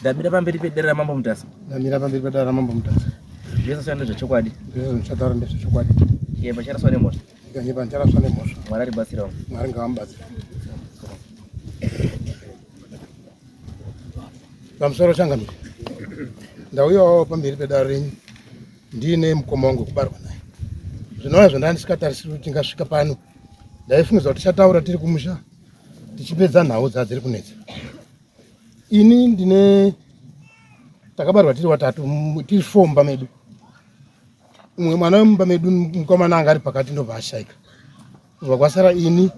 Ndamira pamberi pedare raMambo Mutasa. Ndamira pamberi pedare raMambo Mutasa. Zvese zvishanda zvechokwadi. Zvese zvichataura ndezvechokwadi. Nyepa charaswa nemhosva. Nyepa ndicharaswa nemhosva. Mwari aribatsirawo. Mwari ngavamubatsire. Pamusoro changamire. Ndauyawo pamberi pedare renyu ndiine mukoma wangu wekubarwa naye. Zvinova zvandanga ndisikatarisiri kuti tingasvika pano. Ndaifungidza kuti tichataura tiri kumusha tichipedza nhau dzadziri kunetsa. Ini ndine takabarwa tiri watatu tiri four mumba medu. Umwe mwana wemumba medu mukomana anga ari pakati ndobva ashaika. Kubva kwasara ini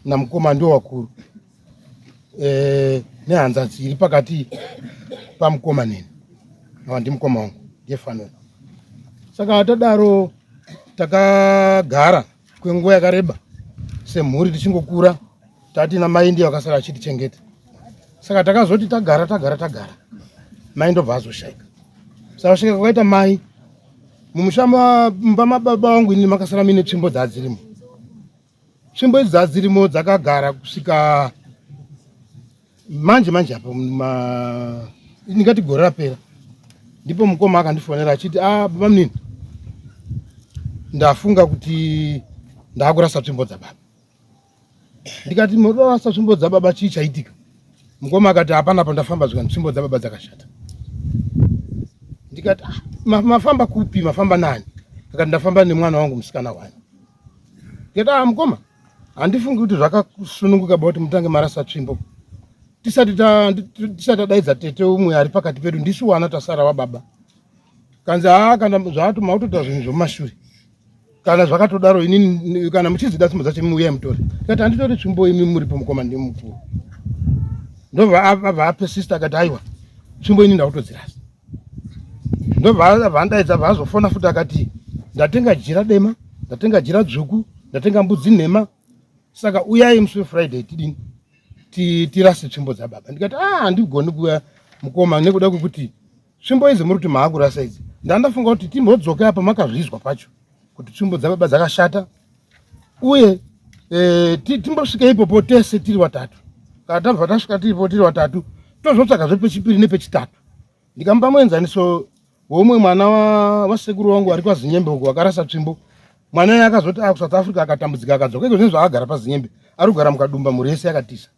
namukoma ndio wakuru. Eh, nehanzadzi iri pakati pamukoma neni. Ava ndimukoma wangu ndiye fanoni. Saka tadaro takagara kwenguva yakareba semhuri tichingokura tatina mai ndiye vakasara achitichengeta saka takazoti tagara tagara tagara mai ndobva azoshaika saka svika kwakaita mai mumusha mumba mababa vangu ini makasara muine tsvimbo dzadzirimo tsvimbo idzi dzadzirimo dzakagara kusvika manje manje apa ndingati gore rapera ndipo mukoma akandifonera achiti ah baba munini ndafunga kuti ndakurasa tsvimbo dzababa ndikati murasa tsvimbo dzababa chii chaitika mukoma akati hapana pandafamba zvikanzi tsvimbo dzababa dzakashata ndikati ah, mafamba kupi mafamba nani akati ndafamba nemwana wangu musikana wani ndikati ah mukoma handifungi kuti zvakasununguka ba kuti mutange marasa tsvimbo tisati tadaidza tete umwe ari pakati pedu ndisu wana tasara wababa kanzi haa kana zvaati mautoita zvinhu zvomumashure kana zvakatodaro inini kana muchidzida tsvimbo dzacho imi uyai mutore tikati handitori tsvimbo imi muripo mukoma ndimi mukuru ndobva abva apesista akati aiwa tsvimbo ini ndakutodzirasa ndobva andaidza bva azofona futi akati ndatenga jira dema ndatenga jira dzvuku ndatenga mbudzi nhema saka uyai musi wefriday tidini tirase tsvimbo dzababa ndikati ah handigoni kuuya mukoma nekuda kwekuti tsvimbo idzi muri kuti maakurasa idzi ndandafunga kuti timbodzoke apa makazvizwa pacho kuti tsvimbo dzababa dzakashata uye e, timbosvika ipopo tese tiri watatu kana tabva tasvika tiripo tiri watatu tozotsvaga zvepechipiri nepechitatu ndikamupa muenzaniso weumwe mwana wasekuru wangu ari kwazinyembe uko akarasa tsvimbo mwana iye akazoti akusouth africa akatambudzika akadzoka iko zvinhu zvaakagara pazinyembe ari kugara mukadumba mhuri yese yakatisa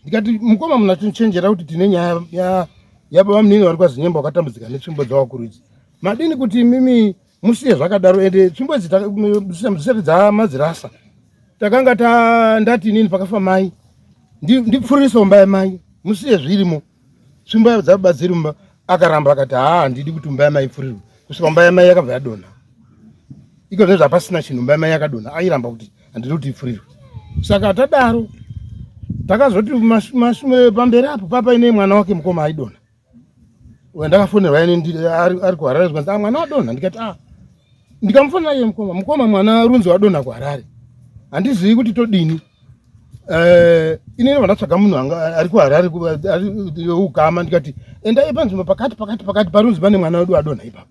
ndikati mukoma munachenjera kuti tine nyaya yababa munini vari kwazinyemba wakatambudzika netsvimbo dzawakuru idzi madini kuti imimi musiye zvakadaro ende tsvimbo idzi dzisati dzamadzirasa takanga ta ndati inini pakafa mai ndipfurise umba yamai musiye zvirimo tsvimbo dzababa dziri mumba akaramba akati haa handidi kuti umba yamai ipfurirwe kusvika umba yamai yakabva yadonha iko zvinhu zvapasina chinhu umba yamai yakadonha airamba kuti handidi kuti ipfurirwe saka tadaro takazoti pamberi apo papaine mwana wake mukoma aidonha ndakafonerwa ini ari kuharare zvikanzi ah, mwana wadonha ndikati ah ndikamufonera iye mukoma mukoma mwana runzi wadonha kuharare handizivi kuti todini eh, inini vandatsvaga munhu ari kuharare ukama ndikati endai panzvimbo pakati pakati pakati parunzi pane mwana wedu adonha ipapo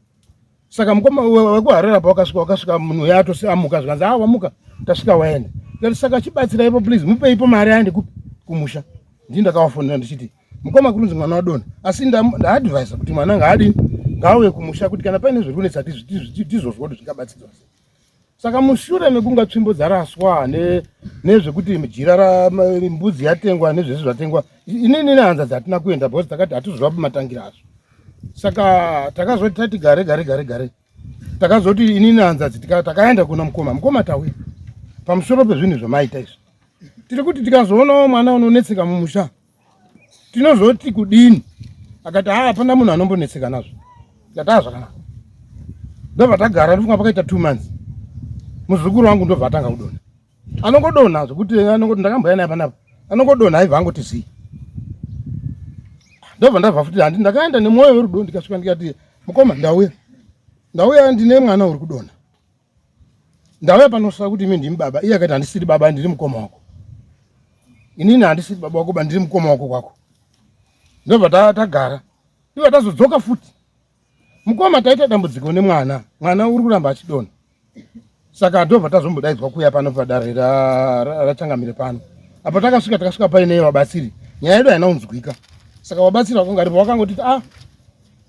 saka mukoma wekuharare apa wakasvika wakasvika munhu uya atose amuka zvikanzi a ah, wamuka tasvika waenda ndikati saka chibatsiraipo please mupeipo mari aende kupi kumusha ndii ndakavafonera ndichiti mukoma kurunzi mwana wadonha asi ndaadvisa kuti mwana ngaadini ngaauye kumusha kuti kana paine zviri kunetsa tizozwa kuti zvingabatsirwa sei saka mushure mekunga tsvimbo dzaraswa nezvekuti jira rambudzi yatengwa nezvese zvatengwa inini nehanza dzatina kuenda because takati hatizova pamatangira azvo saka takazoti tati gare gare gare gare takazoti inini hanzadzi takaenda kuna mukoma mukoma tauya pamusoro pezvinhu zvamaita izvi tiri kuti tikazoonawo mwana unonetseka mumusha tinozoti kudini akati haa hapana munhu anombonetseka nazvo tikati haa zvakanaka ndobva tagara ndifunga pakaita two months muzukuru wangu ndobva atanga kudonha anongodonha zvekuti anongoti ndakamboya naye panapa anongodonha aibva angoti zii ndobva ndabva futi handi ndakaenda nemwoyo werudo ndikasvika ndikati mukoma ndauya ndauya ndine mwana uri kudonha ndauya panosva kuti imi ndimi baba iye akati handisiri baba ndiri mukoma wako inini handisiri baba wako ba ndiri mukoma wako kwako ndobva tagara ivo tazodzoka futi mukoma taita dambudziko nemwana mwana uri kuramba achidonha saka ndobva tazombodaidzwa kuuya pano padare rachangamire pano apo takasvika takasvika paine vabatsiri nyaya yedu haina kunzwika. Saka wabatsiri wakanga aripo wakangotiti ah,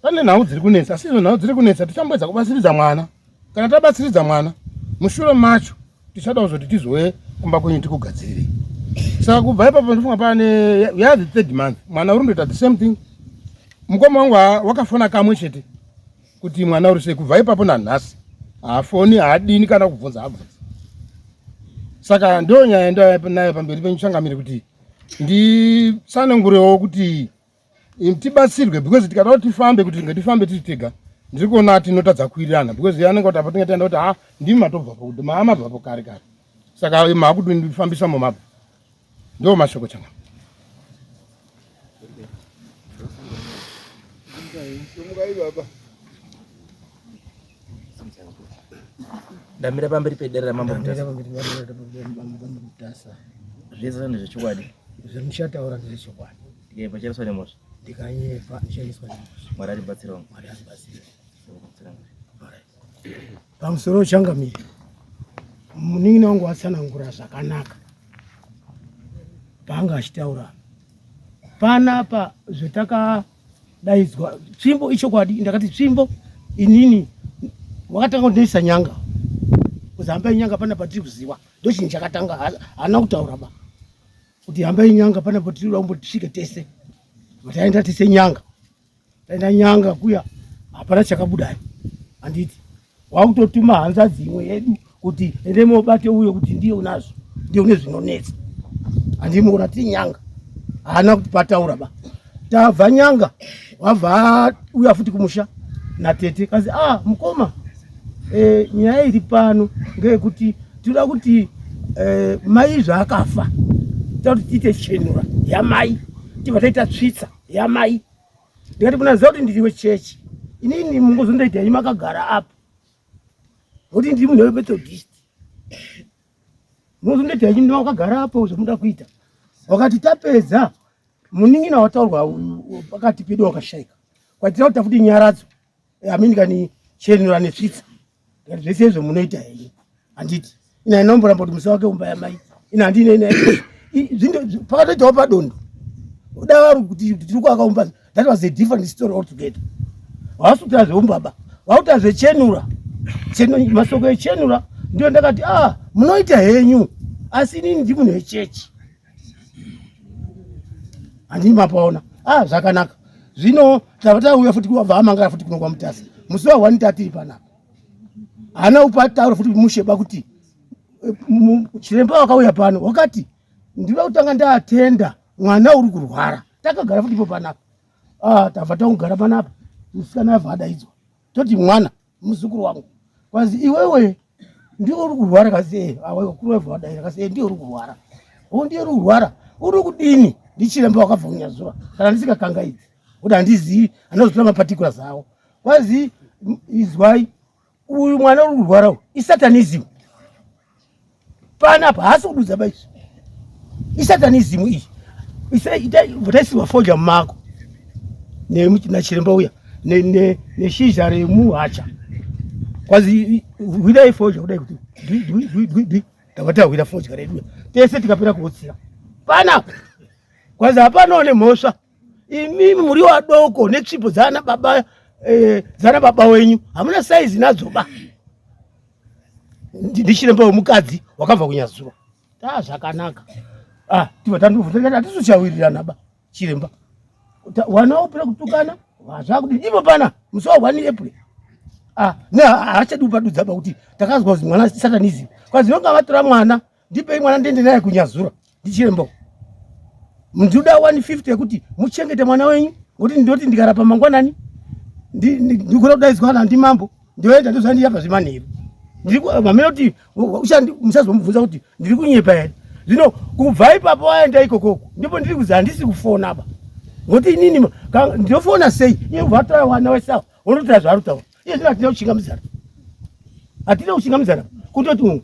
pane nhau dziri kunetsa, asi izo nhau dziri kunetsa tichamboedza kubatsiridza mwana. Kana tabatsiridza mwana, mushure macho tichada kuzoti tizouye kumba kwenyu tikugadzirirei. Saka kubva ipapo ndifunga pane ya the third month mwana uri kundoita the same thing. Mukoma wangu wakafona kamwe chete kuti mwana uri sei, kubva ipapo nanhasi haafoni, haadini kana kubvunza haabvunzi. Saka ndo nyaya ndinayo pamberi penyu changamire kuti nditsanangurewo kuti tibatsirwe because tikada kuti tifambe kuti tinge tifambe tiri tega ndiri kuona tinotadza kuwirirana because iye anenge kuti apa tinge taenda kuti ha ndimi matobvapo kuti maamabvapo kare kare saka maakutindifambisa mumabva ndo mashoko changa. Ndamira pamberi pedare raMambo Mutasa. Zvese ndezvechokwadi. Zvemuchataura ndezvechokwadi. Ndikanyepa ndichaiswa nemhosva. Ndikanyepa ndichaiswa nemhosva. Mwari atibatsirawo. Mwari atibatsire. Pamusoro changamire. Munin'ina wangu atsanangura zvakanaka paanga achitaura panapa zvetakadaidzwa tsvimbo ichokwadi ndakati tsvimbo inini wakatanga kundinoisa nyanga kuzi hambai nyanga panapa tiri kuziwa ndochinhu chakatanga haana kutaura ba kuti hambai nyanga panapa tiri kuda kumbotisvike tese taenda tese nyanga taenda nyanga kuya hapana chakabudayo handiti wakutotuma hanzvadzi imwe yedu kuti ende mobate uyo kuti ndiye unazvo ndiye une zvinonetsa handimuona tiri nyanga haana kuti pataura ba tabva nyanga wabva uya futi kumusha natete kazi ah mukoma e, nyaya iri pano ngeyekuti tinoda kuti e, mai zvaakafa toda kuti tiite chenura yamai tibva taita tsvitsa yamai ndikati munaziva kuti ndiri wechechi inini mungozondoita henyu makagara apo nokuti ndiri munhu wemethodist munozondoita henyu makagara apo zvamunoda kuita wakati tapedza munin'ina wataurwa pakati pedu wakashaika kwaitira kuti tafuti nyaradzo amini kani chenura netsvitsa ndikati zvese izvo munoita henyu handiti ina inomboramba kuti musa wake umba yamai ina handine ina pakatoitawo padondo uda vari kuti tiri kuaka umba that was a different story altogether hawasi kuita zveumbaba wakuita zvechenura masoko echenura ndiyo ndakati ah munoita henyu asi inini ndi munhu wechechi handii mapaona ah zvakanaka zvino tava tauya futi wabva amangara futi kuno kwamutasa musi wa one tatiri panapa haana upataura futi musheba kuti eh, chiremba wakauya pano wakati ndinoda kutanga ndaatenda mwana uri kurwara takagara futi ipo panapa ah, tabva takugara panapa musikana abva adaidzwa toti mwana muzukuru wangu kwazi iwewe ndiwe uri kurwara kasi eh, vakuru vabva vadaira kasi eh, ndiwe uri kurwara o ndiwe uri kurwara uri kudini ndichiremba wakabva kunyazura kana ndisikakangaidzi kuti handizivi anozotora maparticulars awo kwazi izwai uyu mwana uri kurwara uyu isatanism panapa haasi kududza baizvi isatanism iyi taisirwa fodya mumako nachiremba uya neshizha remuhacha kwazi hwirai fodya kudai kuti dwi tava tahwira fodya redu tese tikapera kuhotsira panapa kwazi hapanawo nemhosva imimi muri wadoko netsvimbo dzaana baba eh, dzaana baba wenyu hamuna saizi nadzo ba ndichiremba wemukadzi wakabva kunyazura ta zvakanaka ah tibva tandovhunza hatisichawirirana ba chiremba wana wopera kutukana zvakudii ivo pana musi wa 1 April ah ne haachadi kupadudza ba kuti takazwa kuti mwana satanism kwazi vanga vatora mwana ndipei mwana ndiende naye kunyazura ndichiremba ndinoda 150 yekuti muchengete mwana wenyu ngokuti ndinoti ndikarapa mangwanani ndikona kudaidzwa na ndimambo ndoenda ndozvandiyapa zvemanheru mamene kuti musazomubvunza kuti ndiri kunyepa here zvino kubva ipapo waenda ikokoko ndipo ndiri kuzi handisi kufona ba ngokuti inini ndinofona sei iye kubva atora wana wesawa wonotora zvaari kutaura iye zvino hatina kuchingamidzana hatina kuchingamidzana kutoti ungu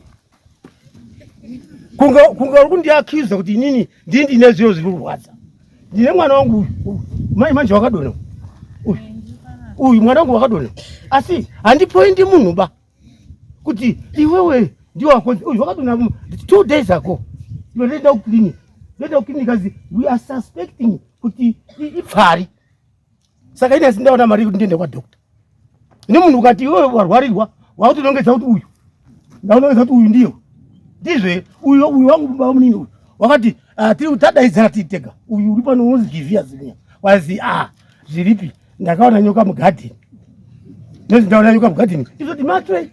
kunge kunge uri kundiakiza kuti inini ndini ndine zviro zviri kurwadza ndine mwana wangu uyu mai manje wakadonha uyu uyu mwana wangu wakadonha asi handipoindi munhu ba kuti iwewe ndiwo wakonzi uyu wakadonha 2 days ago ndoenda kuclinic ndoenda kuclinic kazi we are suspecting. Kuti ipfari. Saka ini asi ndaona mari yekuti ndiende kwadokta. Nemunhu ukati iwewe warwarirwa wakutonongedza kuti uyu. Ndaunongedza kuti uyu ndiyo. Ndizvo uyu uyu wangu baba munini uyu. Wakati ah, tiri tadaidzana tiri tega. Uyu uri pano unonzi Givia Zimunya. Wazi ah zviripi ndakaona nyoka mugadheni. Ndonzi ndaona nyoka mugadheni. Izoti matre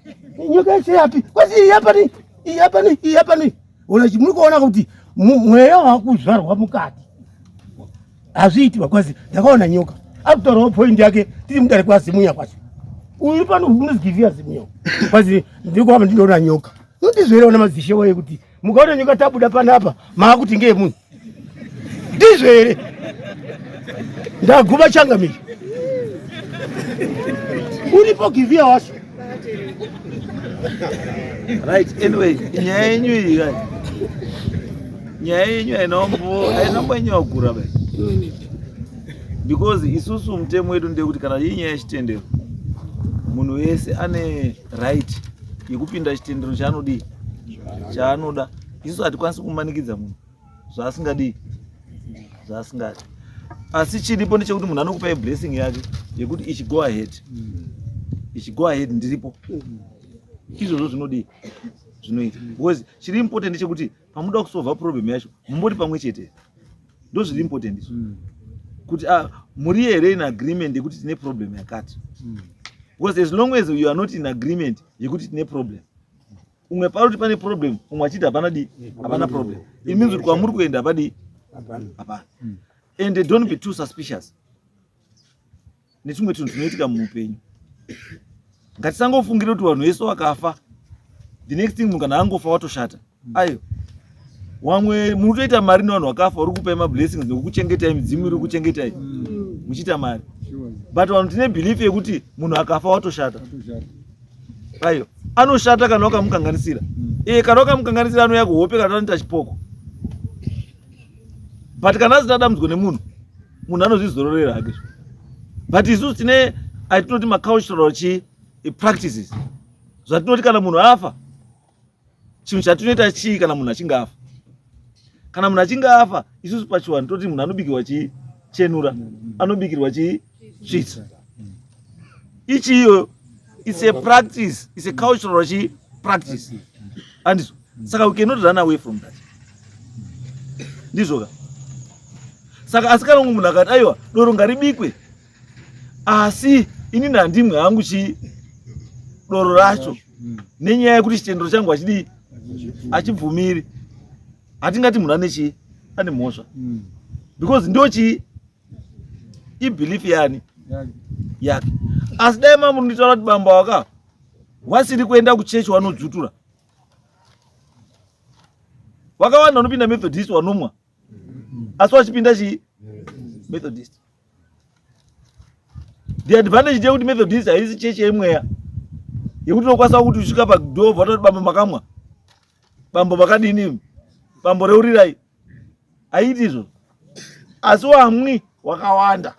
nyoka yacho yapi? Kwazi iyi apa ni iyi apa ni iyi apa ni. Ona muri kuona kuti mweya wakuzvarwa mukati. Hazviiti vakwazi ndakaona nyoka. Akutaurawo point yake tiri mudare kwaZimunya kwacho. Uyu pano unonzi Givia Zimunya. Kwazi ndiri kuhamba ndinoona nyoka. Ndizvo here madzishe waye kuti mukaona nyoka tabuda panapa maakuti ngeye munhu. Ndizvo here? Ndaguma changamire. Uripo Givia wacho. Right, anyway, nyaya yenyu iyi right. Nyaya yenyu hainombo hainombo bai. Because isusu mutemo wedu ndekuti kana iyi nyaya yechitendero munhu wese ane right yekupinda chitendero chaanodii chaanoda. Isusu hatikwanisi kumanikidza munhu zvaasingadii zvaasingadi. Asi chiripo ndechekuti munhu anokupai blessing yake yekuti ichi go ahead, ichi go ahead, ndiripo. Izvozvo zvinodii zvinoita because chiri important ndechekuti pamuda kusolva problem yacho mumbori pamwe chete, ndo zviri important izvo kuti ah, muri here in agreement yekuti tine problem yakati, because as long as you are not in agreement yekuti tine problem, umwe pari kuti pane problem, umwe achiti hapana di hapana problem, it means kuti kwamuri kuenda hapadi hapana. And don't be too suspicious netumwe tunhu tunoitika muupenyu. Ngatisangofungire kuti vanhu vese vakafa, the next thing munhu kana angofa watoshata. Ayo wamwe muri kutoita mari nevanhu vakafa, uri kupai mablessings nekukuchengetai, midzimu iri kuchengetai muchiita mari, but vanhu tine belief yekuti munhu akafa watoshata. Ayo anoshata kana wakamukanganisira. E, kana wakamukanganisira anouya kuhope kana anoita chipoko, but kana asina dambudziko nemunhu, munhu anozvizororera hake. But isusu tine atinoti macultural chi practices zvatinoti kana munhu afa, chinhu chatinoita chii kana munhu achinge afa? Kana munhu achinge afa, isusu pachivanhu toti munhu anobikirwa chii? Chenura. Anobikirwa chii? Svitsa. Ichiyo it's a practice, it's a cultural chi practice, andizvo? Saka we cannot run away from that, ndizvo ka? Saka asi kana umwe munhu akati aiwa doro ngaribikwe, asi inini handimwe hangu chi doro racho nenyaya yekuti chitendero changu hachidii, achibvumiri, hatingati munhu ane chii, ane mhosva, because ndo chii, ibelief yani yake. Asi dai mamunditaura kuti bamba waka wasiri kuenda kuchechi wanodzutura, wakawanda vanopinda Methodist wanomwa, asi wachipinda chii? Methodist. The advantage ndeyekuti Methodist haisi chechi yemweya yekuti unokwanisa kuti usvika padhoo vatoti bambo makamwa, bambo makadini, bambo reurirai, haiti izvo. Asi wamwi wakawanda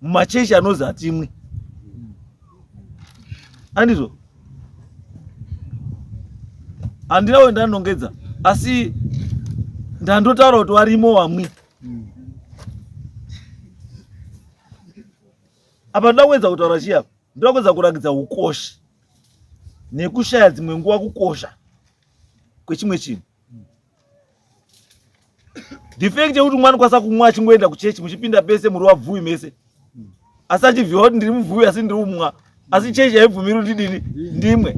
mumachechi anozi hatimwi, andizvo? Handina uye ndanongedza, asi ndandotaura kuti warimo wamwi. Apa ndoda kuedza kutaura chiya, ndoda kuedza kurakidza ukoshi nekushaya dzimwe nguva kukosha kwechimwe chinhu. The fact yekuti umwe anokwanisa kumwa achingoenda kuchechi, muchipinda pese muri wabvuwi mese, asi achibviwa kuti ndiri mubvuwi asi ndiri kumwa, asi chechi haibvumiri kuti dini ndimwe,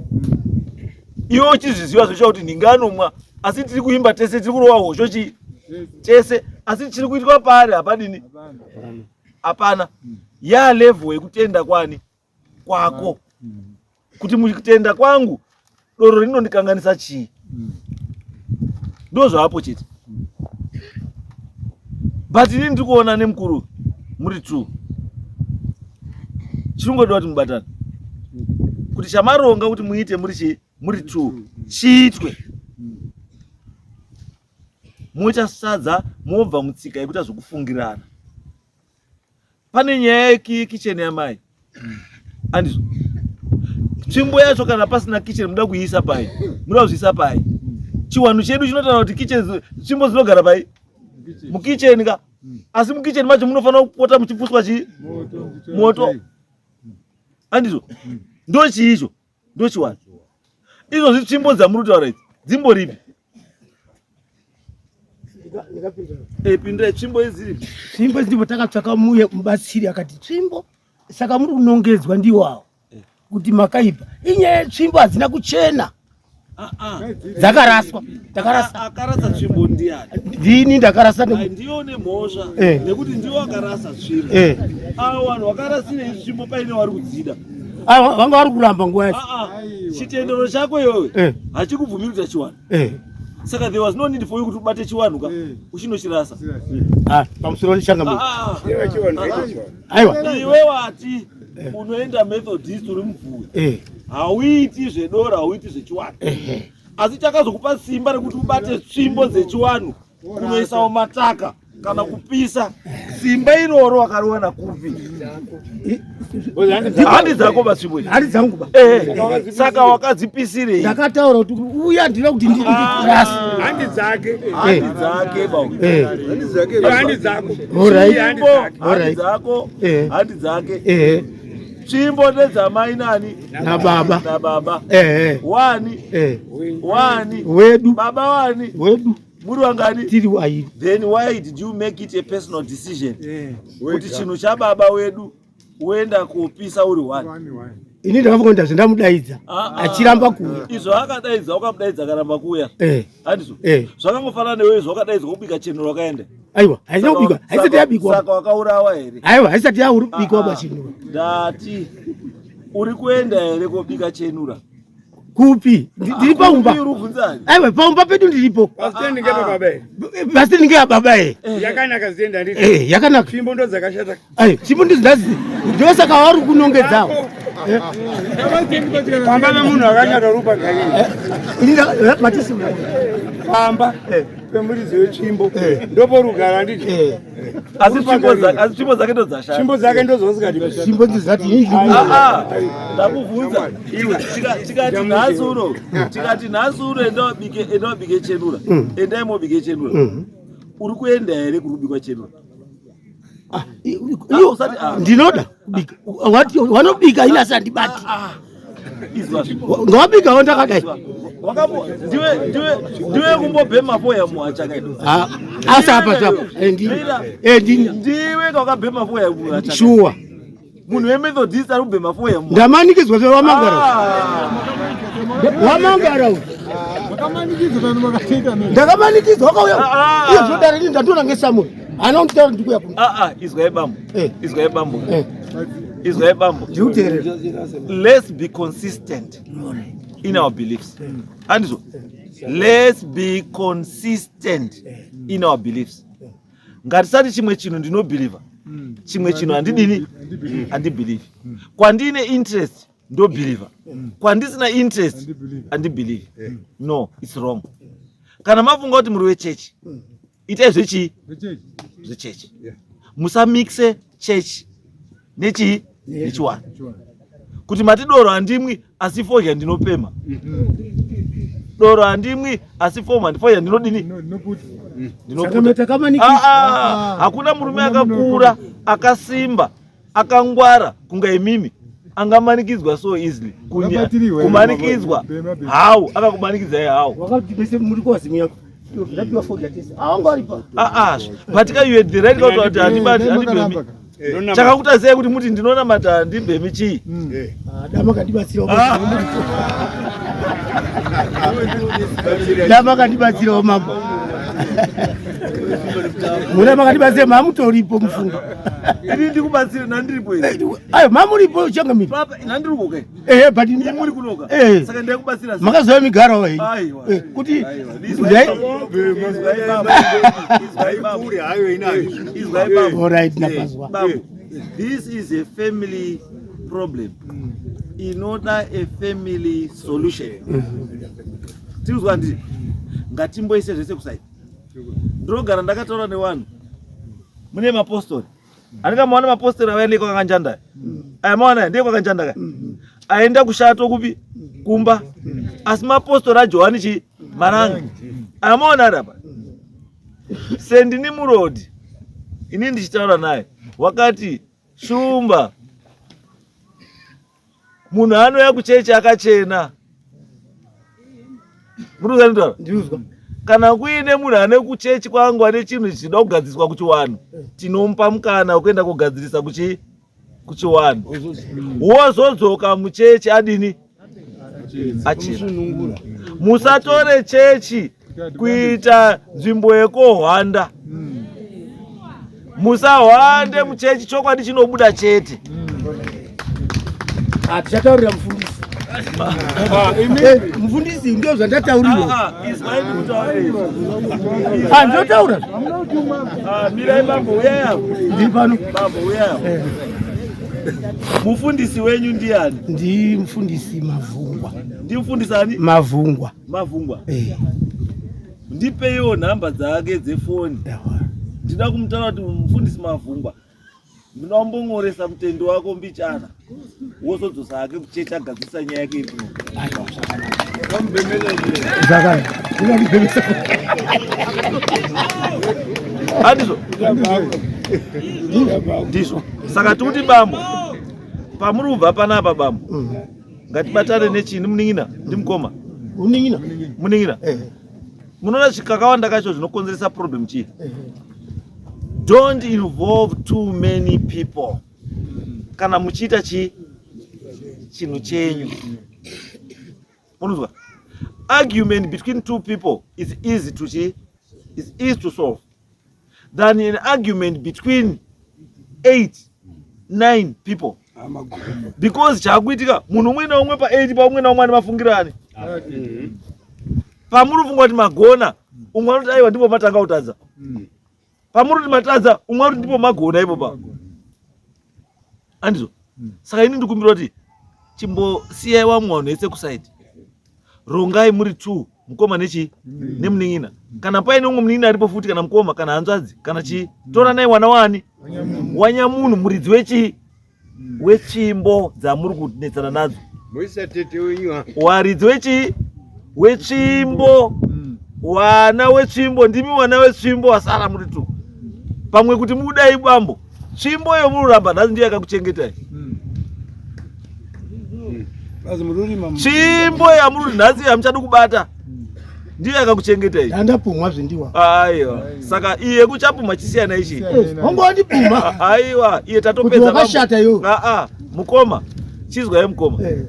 iwe uchizviziva zveshuwa kuti ndinganomwa, asi tiri kuimba tese, tiri kurova hosho chi tese, asi chiri kuitwa paari hapadini, hapana. Ya level yekutenda kwani kwako kuti mukutenda kwangu doro rinondikanganisa chii, ndo zvapo chete. But inini ndiri kuona nemukuru muri two, chinongodiwa kuti mubatane kuti chamaronga kuti muite muri chii, muri two, chiitwe, moita sadza, mobva mutsika yekuita zvokufungirana. Pane nyaya yekicheni yamai, andizvo? Tsvimbo yacho kana pasina kicheni muda kuiisa pai? Muda kuzviisa pai? Chiwanhu chedu chinotaura kuti kicheni, tsvimbo dzinogara pai? Mukicheni ka. Asi mukicheni macho munofanira kupota muchipuswa chii? Moto. Handizvo? Ndo chii icho? Ndo chiwani. Izvozvi tsvimbo dzamuri kutaura idzi dzimboripi? Eh, pindurai tsvimbo idzi dziripi? Tsvimbo idzi ndipo takatsvaka muye mubatsiri akati tsvimbo saka muri kunongedzwa ndiwo awo kuti makaipa. Inyaya yetsvimbo hadzina kuchena. Ah, ah. Dzakaraswa. Takarasa. Ah, akarasa tsvimbo ndiani? Ndini ndakarasa ne ndiyo nemhosva eh. nekuti ndiwo akarasa tsvimbo. Eh. Avo vanhu vakarasirei tsvimbo paine vari kudzida. Ah, vanga vari kuramba nguva yacho. Ah, ah. Chitendero chako iwewe eh. hachikubvumiri kuita chiwanhu. Eh. Saka there was no need for you kuti ubate chiwanhu ka eh. uchinochirasa. Ah, pamusoro changamire. Ah, Aiwa. Iwe wati unoenda Methodist uri mubvuwi. Eh. Hauiti zvedoro, hauiti zvechiwanhu. Eh. Asi chakazokupa simba rekuti ubate tsvimbo dzechiwanhu kunoisawo mataka kana kupisa simba iroro wakariwana kupi? Handi dzako batsvimbo idzi. Handi dzangu ba. Eh, saka wakadzipisirei? Ndakataura kuti uya ndinoda kuti ndirase. Handi dzake. Handi dzake ba. Eh. Handi dzake. Handi dzako. Alright. Handi Tsvimbo, dzake. handi Alright. dzako, Eh. handi dzake. Eh. Tsvimbo ndedzamai nani? Na baba. Na baba. Eh. Wani? Eh. Wani? Wedu. Baba wani? Wedu. Muri wangani? Tiri wairi. Then why did you make it a personal decision kuti chinhu chababa wedu woenda kopisa uri one? Ini ndakafunga kuti ndazvindamudaidza achiramba kuuya. Izvo akadaidza ukamudaidza akaramba kuuya. Eh. Handizvo? Eh. Zvakangofanana newe izvo wakadaidzwa kubika chenuro wakaenda. Aiwa, haisina kubikwa, haisati yabikwa. Saka wakaurawa here? Aiwa, haisati yabikwa bachenura. Ndati uri kuenda here kobika chenura? Kupi? Ndiri paumba. Aiwa, paumba pedu ndiripo. Pasitendi ngepababa here? Pasitendi ngeyababa here? Yakanaka zitendi handiti? Eh, yakanaka. Tsvimbo ndo dzakashata. Aiwa, tsvimbo ndidzo ndazi. Ndosaka vari kunongedzawo. Pamba pemunhu akashata rupa ganyini. Ini matisi. Pamba pemuridzi wetsvimbo ndoporugara handiti? Asi tsvimbo dzake ndodzashata. Tsvimbo dzake ndodzausikati. Tsvimbo ndidzati ini. Ndakubvunza. Tikati nhasi uno, tikati nhasi uno enda wabike, enda wabike chenura. Endai mobike chenura. Uri kuenda here kuri kubikwa chenura? Ndinoda kubika. Wanobika ini asi handibati. Ngawabikawo ndakadai. Ndiwe kumbobhema foya muhachaka ino. Asi apa zvapo. Ndini. Ndiwe wakabhema foya muhachaka. Shuwa. Munhu weMethodist ari kubhema foya muhachaka. Ndamanikidzwa zve wamangara. Wamangara uyu. Ndakamanikidzwa wakauya. Iye zvodare ini ndandiona ngesamuri. Haana kunditaura ndikuya kuno. Izwai bambo. Izwai bambo. Izwai bambo. Ndikuteerera. Let's be consistent in our beliefs. Handizvo? Let's be consistent in our beliefs. Ngatisati chimwe chinhu ndinobhilivha, chimwe chinhu handidini, handibhilivhi. Kwandine interest ndobhilivha, kwandisina interest handibhilivhi. No, it's wrong. Kana mafunga kuti muri wechechi, itai zvechii? Zvechechi. Musamixe chechi nechii? Nechiwani. Kuti mati doro handimwi asi fodya ndinopema. Doro handimwi asi fodya ndinodini? Ndinoputa. Hakuna murume akakura akasimba akangwara kunga imimi angamanikidzwa so easily. Kumanikidzwa how? Akakumanikidzai how? But ka you had the right kuti handibati handibhemi. Chakakuta sei kuti muti ndinonamata handibhemi chii? Dama kandibatsirawo mambo. Muna makandibatsira mamutoripo mufungo. Ini ndikubatsire nandiripo here? Ayo mamuripo changamire. Papa nandiri kuka. Eh, but ini muri kunoka. Eh. Saka ndakubatsira. Makazova migaro iyi. Aiwa. Kuti All right napazwa. This is a family problem. Inoda a family solution. Tirikuzwa ndiri. Ngatimboise zvese kuside. Ndinogara ndakataura nevanhu. Mune mapostori. Andika maona mapostori avaende kwakanjanda. Aya maona ndiye kwakanjanda ka. Aenda kushato kupi? Kumba. Asi mapostori aJohani chi Marangi. Aya maona ari apa. Sendini murodi. Ini ndichitaura naye wakati shumba munhu anouya kuchechi akachena. Muri Ndinzwa. Kana kuine munhu ane kuchechi kwangu ane chinhu chinoda kugadziriswa kuchiwanhu, tinomupa mukana wekuenda kugadzirisa kuchiwanhu, wozodzoka muchechi adini? Achena. Musatore chechi kuita nzvimbo yekohwanda. Musahwande muchechi, chokwadi chinobuda chete. Tichataurira mufundisi. Mufundisi, ndio zvandatauriwa. Ah, izwai ndikutaurire. Ah, ndinotaura. Ah, mirai bambo, uyai apo. Ndiri pano. Bambo, uyai apo. Mufundisi wenyu ndiani? Ndi mufundisi Mavhungwa. Ndimufundisi ani? Mavhungwa. Mavhungwa. Eh. Ndipeiwo nhamba dzake dzefoni. Yawa. Ndinoda kumutaura kuti mufundisi Mavhungwa, ndinoda kumbongoresa mutendi wako mbichana, wozodzosa hake kuchechi, agadzirisa nyaya yake iri kuno. Zvakanaka. Ndingamubhemesa. Handizvo? Ndizvo. Saka tikuti bambo, pamuri kubva panapa bambo, ngatibatane nechini, munin'ina ndimukoma? Unin'ina. Munin'ina. Eh. Munoona, kakawanda kacho zvinokonzeresa problem chii? Don't involve too many people kana muchiita chinhu chenyu. Unonzwa, argument between two people is easy to chi is easy to solve than an argument between eight nine people, because chaakuitika, munhu umwe naumwe pa8 paumwe naumwe ane mafungiro ane. Pamuri kufunga kuti magona, umwe anoti aiwa, ndipo matanga kutadza. Pamuri kuti matadza, umwe anoti ndipo magona ipo pa. Andizvo? Saka ini ndikumbira kuti chimbosiyai vamwe vanhu vese kuside, rongai muri two, mukoma nechi nemunin'ina. Kana paine umwe munin'ina aripo futi, kana mukoma, kana hanzvadzi, kana chii, toranai wana wani wanyamunhu, muridzi wechii, wetsvimbo dzamuri kunetsana nadzo. Moisa tete wenyu ha. Waridzi wechii, wetsvimbo, wana wetsvimbo, ndimi wana wetsvimbo wasara muri tu pamwe. Kuti mudai bambo, tsvimbo yomururamba nhasi ndiyo yakakuchengetai. Bazi mururima. Tsvimbo yamuri nhasi yamuchadi kubata ndiyo yakakuchengetai. Ndandapumwa zvendiwa. Aiwa, saka iye kuchapuma chisiyana ichi. Hongu, wandipuma. Aiwa, iye Kuti tatopedza. wakashata iwe. Aa, mukoma, chizwai mukoma. Eh.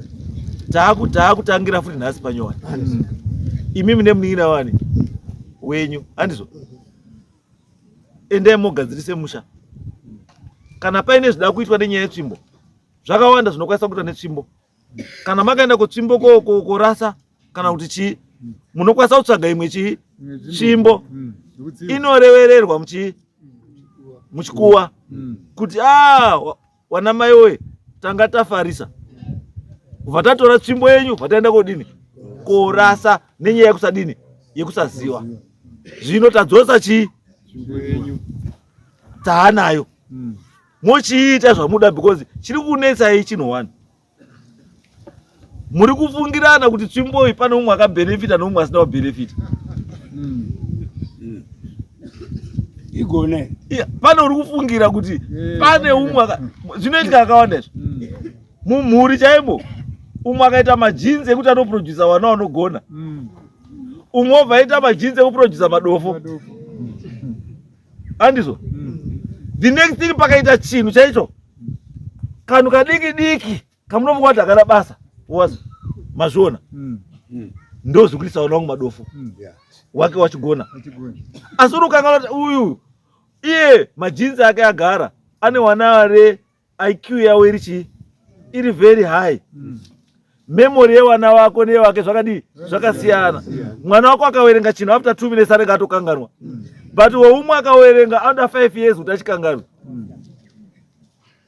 Taakutangira futi nhasi panyowani. Imimi nemunin'ina wani wenyu, handizvo? Endai mogadzirise musha. Kana paine zvida kuitwa nenyaya yetsvimbo, zvakawanda zvinokwanisa kuitwa netsvimbo. Kana makaenda kutsvimbo korasa kana kuti chii, munokwanisa kutsvaga imwe chii, tsvimbo inorevererwa muchikuwa kuti a wana mai woye, tanga tafarisa, kubva tatora tsvimbo yenyu, bva kodini, korasa nenyaya yekusadini, yekusaziva. Zvino tadzosa chii, taanayo, mochiita zvamuda, because chiri kunetsai chinhu one: muri kufungirana kuti tsvimbo iyi pane umwe akabhenefita neumwe asina kubhenefita. Igone. Iya, pane uri kufungira kuti pane umwe zvinoitika akawanda izvo mumhuri chaimo. Umwe akaita magenes ekuti anoprodusa vana vanogona, umwe obva aita magenes ekuprodusa madofo. Andizvo? The next thing, pakaita chinhu chaicho, kanhu kadiki diki kamunofunga kuti hakana basa, wazi mazviona, ndo zvikuitisa vana vangu madofo, wake wachigona. Asi uri kukanganwa kuti uyu iye magenes ake agara ane wana are IQ yavo iri chii, iri very high. Memory yevana vako neyevake zvakadii? Zvakasiyana. Mwana wako akawerenga chinhu, after 2 minutes anenge atokanganwa, but weumwe akawerenga anoda 5 years kuti achikanganwa.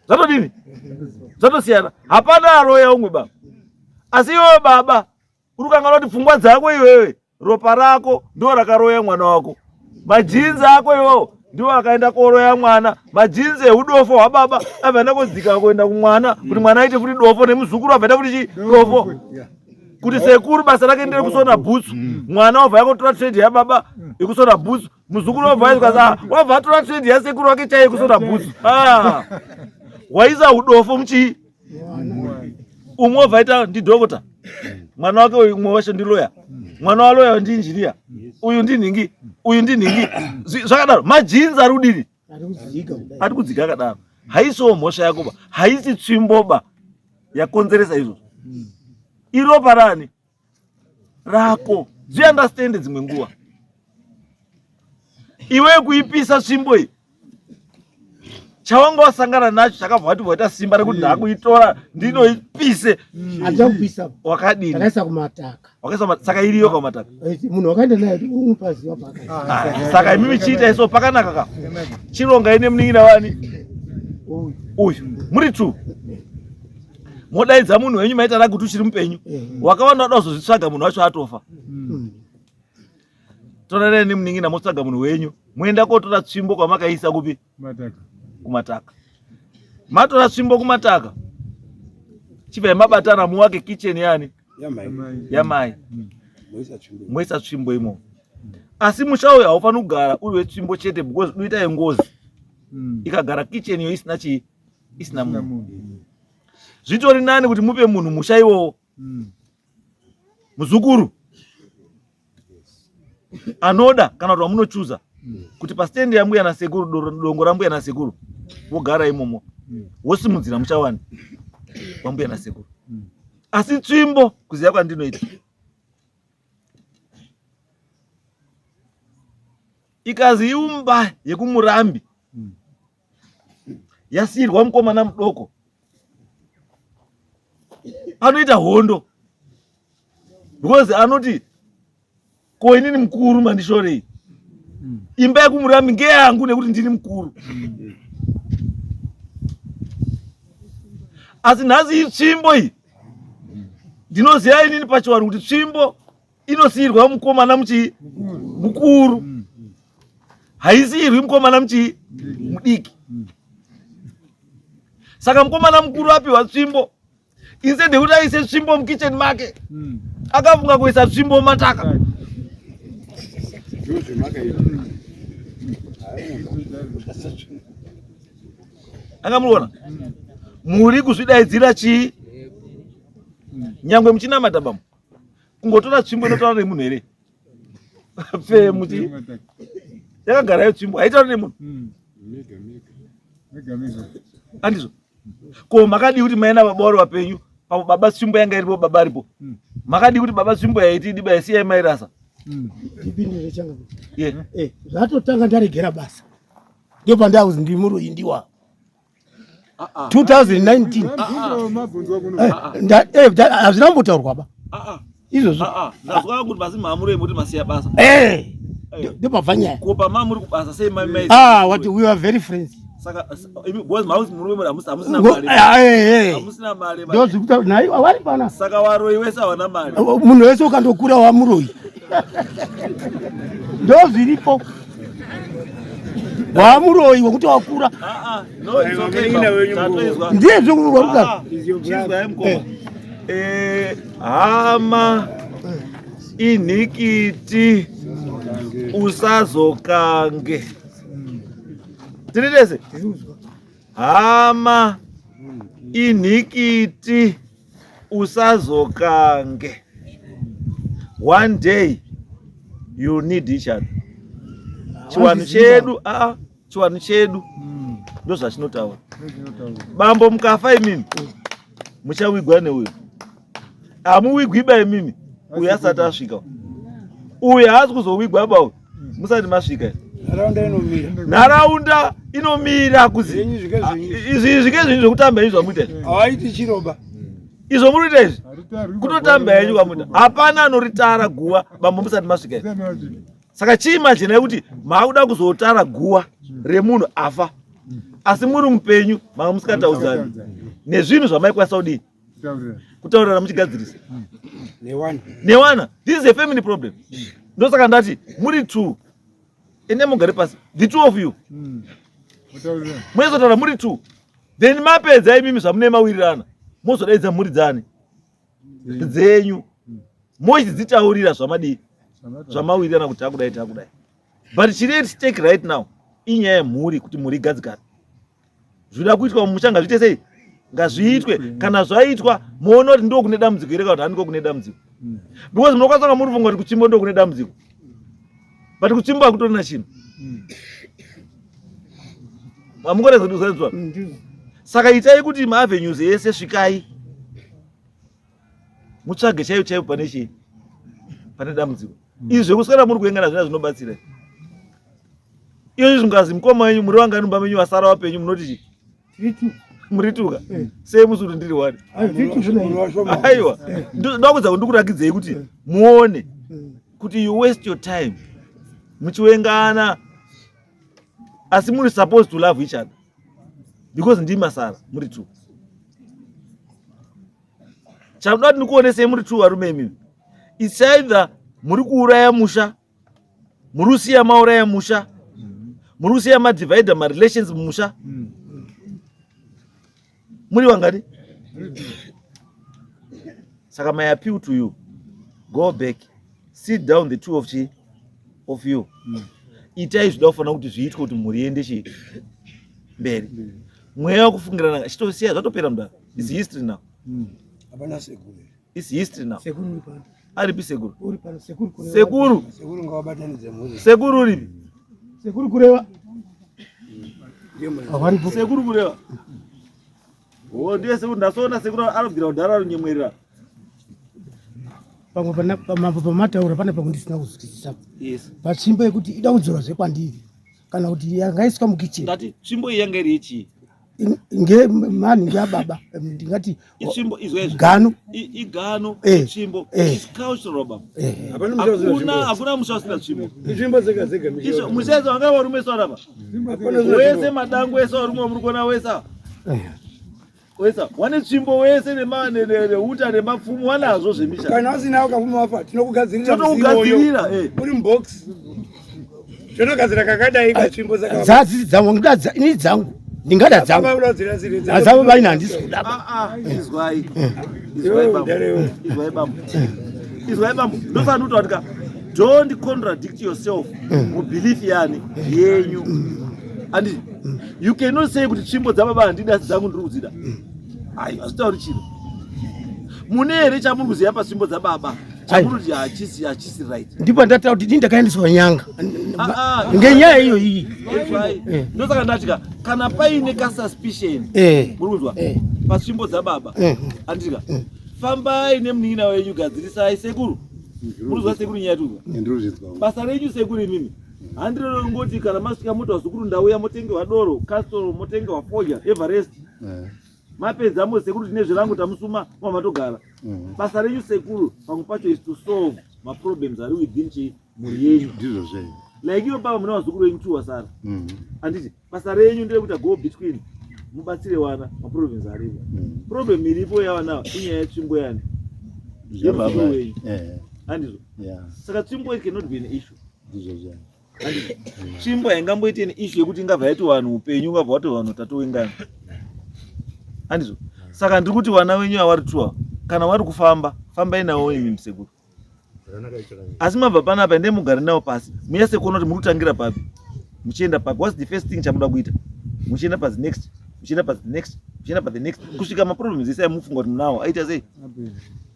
Zvatodini? Zvatosiyana. Hapana aroya umwe baba, asi iwewe baba uri kukanganwa kuti pfungwa dzako iwewe, ropa rako ndo rakaroya mwana wako. Magenes ako iwowo ndiwo akaenda koroya mwana. Magenes eudofo hwababa abva enda kodzika kuenda kumwana, kuti mwana aite futi dofo, nemuzukuru abva enda futi chi dofo, kuti sekuru basa rake ndere kusona bhutsu, mwana wabva yakotora trade yababa yekusona bhutsu. Muzukuru wabva aiswa sa wabva atora trend yasekuru wake chaiye kusona bhutsu. Ah. Waisa udofo muchii? Umwe wabva aita ndidhokota. Mwana wake uyu umwe wacho ndiloya. Mwana waloya ndiinjiniya. Uyu ndinhingi, uyu ndinhingi. Zvakadaro majinzi ari kudini? Ari kudzika akadaro. Haisiwo mhosva yakoba, haisi tsvimboba yakonzeresa izvozvo. Iropa rani? Rako. Zviunderstand dzimwe nguva. Iwe kuipisa tsvimbo iyi chawanga wasangana nacho chakabva wati waita simba rekuti ndakuitora ndinoipise. Handina kupisa. Wakadini? Ndakaisa kumataka. Wakaisa saka iriyo kumataka. Munhu wakaenda naye unopaziva paakaisa. Ah, saka imimi chiita iso pakanaka ka. Chironga ine munin'ina wani? Uyu. Muri two. Modaidza munhu wenyu maita ragi kuti uchiri mupenyu. Wakawanda wada kuzozvitsvaga munhu wacho atofa. Torarai nemunin'ina motsvaga munhu wenyu. Moenda kotora tsvimbo kwamakaisa kupi? Kumataka. Kumataka. Matora tsvimbo kumataka. Chibvai mabatana muwake kitchen yani? Yamai. Yamai. Moisa tsvimbo imomo. Asi musha uyu haufaniri kugara uri wetsvimbo chete because unoita yengozi. Ikagara kitchen iyo isina chii? Isina munhu. Zvitori nani kuti mupe munhu musha iwowo. Muzukuru anoda kana kuti wamunochuza kuti pastendi yambuya nasekuru, dongo rambuya nasekuru, wogara imomo, wosimudzira musha wani wambuya nasekuru. Asi tsvimbo kuziva kwandinoita ikazi imba yekumurambi yasiirwa mukomana mudoko anoita hondo because anoti ko inini mukuru mandishorei, imba yekumurambi ngeyangu nekuti ndini mukuru. Asi nhasi itsvimbo iyi ndinoziva inini pachivanhu kuti tsvimbo inosiyirwa mukomana muchii mukuru, haisiyirwi mukomana muchii mudiki. Saka mukomana mukuru apiwa tsvimbo, instead yekuti aise tsvimbo mukitchen make, akafunga kuisa tsvimbo mumataka. Anga muona muri kuzvidaidzira chii? Nyangwe muchinamata bambo, kungotora tsvimbo inotaura nemunhu here? Pfe muti yakagara iyo tsvimbo haitauri nemunhu. Andizvo ko makadii kuti maina baba vari vapenyu pamwe baba tsvimbo yanga iripo, baba aripo, makadii kuti baba tsvimbo yaiti diba yasiyai mairasa? Ndipindire changa. Yeah. Zvatotanga ndaregera basa. Ndipo pandakuzi ndiri muroyi ndiwa. 2019. Hazvina kumbotaurwa ba. Izvozvo. Ndazwa kuti basi mamuri muti masiya basa. Ndopabva nyaya. Ko pamamuri kubasa sei mai mai? Ah, what we are very friends. Saka imi boys mausi murume muri hamusina mari. Hamusina mari. Ndozvikuta nayi wari pana. Saka waroyi wese hawana mari. Munhu wese ukandokura wamuroyi. Ndozviripo. Wamuroyi wekuti wakura. No, it's okay. Ndiye zvekuruka. Chizwai mukoma. Hama inhikiti usazokange. Tiri tese? Hama inhikiti usazokange. One day you need each other. Chiwanhu chedu, chiwanhu chedu ndozvachinotaura. Bambo mukafa imimi muchawigwa neuyo. Hamuwigwi ba imimi uyu asati asvika. Uyu haasi kuzowigwa ba uyu musati masvika. Nharaunda inomira. Nharaunda inomira kuzi izvi zvike zvinhu zvekutamba izvi zvamuita izvi. Hawaiti chiroba. Izvo muri kuita izvi kutotamba henyu kwamuita. Hapana anoritara guva bambo musati masvika izvi. Saka chiimajinai kuti maakuda kuzotara guva remunhu afa asi muri mupenyu manga musikataudzani nezvinhu zvamaikwanisa kudii kutaurirana muchigadzirisa newana. This is a family problem. Ndosaka ndati muri two, ende mugare pasi the two of you muezotaura muri two, then mapedza imimi zvamune mawirirana mozodaidza mhuri dzani dzenyu mochidzitaurira zvamadii zvamawirirana kuti takudai takudai. But chiri at stake right now inyaya yemhuri, kuti mhuri igadzikane. Zvinoda kuitwa mumusha ngazviite sei? Ngazviitwe. Kana zvaitwa muone kuti ndo kune dambudziko here kana kuti handiko kune dambudziko. Because munokwanisa kunga muri kufunga kuti kutsvimbo ndo kune dambudziko, but kutsvimbo hakutorina chinhu. Hamungonezwa. Saka itai kuti maavenues ese svikai mutsvage chaiyo chaiyo pane chii, pane dambudziko. Izvi zvekuswera muri kuengana zvina zvinobatsira iyo zvingazi mukoma wenyu muri wangani mumba menyu vasara vapenyu munoti chii? Muri tuka sei musi kuti ndiri wani? Aiwa, ndakudza kuti ndikurakidzei kuti muone kuti you waste your time muchiwengana, asi muri supposed to love each other because ndimi masara muri two. Chamuda kuti ndikuonesei, muri two varume imimi, it's either muri kuuraya musha, muri kusiya mauraya musha, muri kusiya madivide marelations mumusha. Muri wangani? Saka my appeal to you, go back, sit down, the two of chi of you. Itai zvida kufanira kuti zviitwe kuti mhuri iende chi mberi. Mweya wekufungirana chitosiya, zvatopera mudaro. Is history now. Hapana sekuru. Is history now. Sekuru uri pano. Aripi sekuru? Uri pano sekuru, kureva. Sekuru. Sekuru ngavabatanidze mhuri. Sekuru uripi? Sekuru kureva. Ndiye munhu. Havaripo. Sekuru kureva o ndiye sekuru. Ndasoona sekuru anobvira kudhara arunyemwerera. Pamwe pamambo pamataura pane pamwe ndisina kuzwisisa. Yes. Patsvimbo yekuti ida kudzorwa zvekwandiri kana kuti yangaiswa mukicheni. Ndati tsvimbo iyi yanga iri yechii? Nge mani ngeababa, ndingati Itsvimbo izvo. Gano. Igano. Tsvimbo is cultural, baba. Hapana musha usina Hakuna tsvimbo. Hakuna musha usina tsvimbo. Itsvimbo dzega dzega misha. Izvo musha wanga varume sarapa. Hapana usina Wese tsvimbo. madango ese varume vamuri kuona wese ava. Wese wane tsvimbo wese neuta nemapfumo wanazvo zvemisha. Kana usina ukafuma wafa, tinokugadzirira musi iwoyo. Totokugadzirira. Uri mubox. Tinogadzira kakadai katsvimbo dzaka. Dzadzisi dzangu ndingada ini dzangu, ndingada dzangu. Baba unogadzira dziri dzako. Adzavo vaina handisi kuda. Ah, ah, izwai, izwai bambo, izwai bambo, izwai bambo. Ndofanira kutaura kuti ka don't contradict yourself mubelief yani yenyu. Anditi you cannot say kuti tsvimbo dzababa handidi asi dzangu ndiri kudzida. Ayi, hazvitauri chiro. Mune here chamuri kuziva patsvimbo dzababa chamuri kuti hachisi hachisi right? Ndipo ndataura kuti ini ndakaendeswa nyanga Ah, ah. ngenyaya iyo iyi. Izwai. Ndosaka ndati ka kana paine kasuspicion, muri kunzwa, patsvimbo dzababa, anditika fambai nemunin'ina wenyu, gadzirisai. Sekuru, muri sekuru, nyaya tuzwa. Ndiri Basa renyu sekuru imimi handirero ngoti kana masvika moti vazukuru ndauya, motengewa doro Castle, motengewa fodya Everest, mapedza mo sekuru tine zvirango tamusuma mamatogara. Basa renyu sekuru pamwe pacho is to solve maproblems ari within chi mhuri yenyu. Ndizvo zvenyu. Like ivo baba mune vazukuru venyu two vasara, handiti basa renyu nderekuita go between, mubatsire wana maproblems aripo. Problem iripo yavana inyaya yetsvimbo yani yemuzukuru wenyu, handizvo? Saka tsvimbo it cannot be an issue. Ndizvo zvenyu. Handizvo? Tsvimbo haingamboiti an issue yekuti ingabva yaiti vanhu upenyu ungabva wati vanhu tatowengana, handizvo? Saka ndiri kuti vana venyu avari tuwa, kana vari kufamba, fambai navo imi musekuru. Asi mabva panapa, endai mugare navo pasi, munyase kuona kuti muri kutangira papi, muchienda papi. What's the first thing chamuda kuita, muchienda pazi next, muchienda pazi next, muchienda pa the next, kusvika maproblems ese amufunga kuti munawo aita sei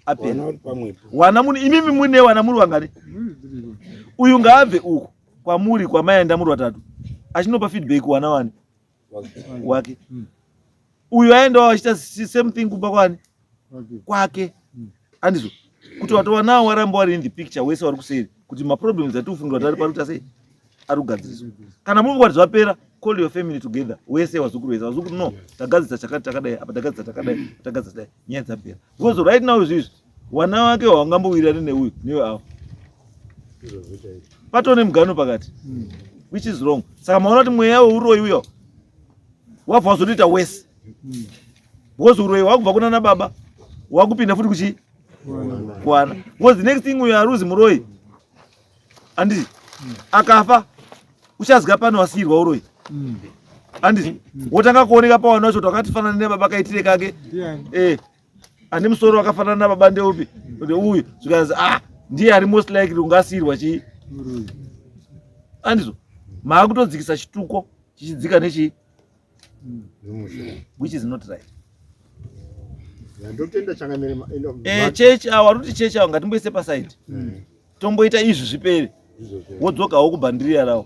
apera. Wana uri pamwepo. Wana muni imimi mune wana muri wangani? Uyu ngaabve uku kwamuri kwamaenda muri watatu achinopa feedback wana wani wake. Uyu aendawo achiita same thing kumba kwani kwake, andizvo? Kuti watowanawo waramba wari in the picture wese wari kuseri kuti maproblems atikufungira kuti ari pari kuita sei ari kugadziriswa. Kana muri kuti zvapera, call your family together wese, wazukuru wese, wazukuru no tagadzirisa chakati takadai apa, tagadzirisa takadai, tagadzirisa dai, nyaya dzapera. Because right now izvizvi wana wake hawangambowirirani neuyu newe avo, patone mugano pakati, which is wrong. Saka maona kuti mweya weuroyi uyo wabva wazotoita wese because uroyi hwakubva kuna nababa wakupinda futi kuchi kuwana. Because the next thing, uyo aruzi muroyi, anditi akafa uchazga pano wasiyirwa uroyi, anditi wotanga kuoneka pawana wacho kuti wakatifanana nebaba kaitire kake, ane musoro wakafanana nababa ndeupi? Ndeuyu. Zvikanzi, ah, ndiye ari most likely ungasiyirwa chii. Andizvo maakutodzikisa chituko chichidzika nechi which is not right. Ndotenda changamire. Eh, church awa ruti church awa ngatimboise paside. Tomboita izvi zvipere. Wodzokawo kubhandiriya rawo.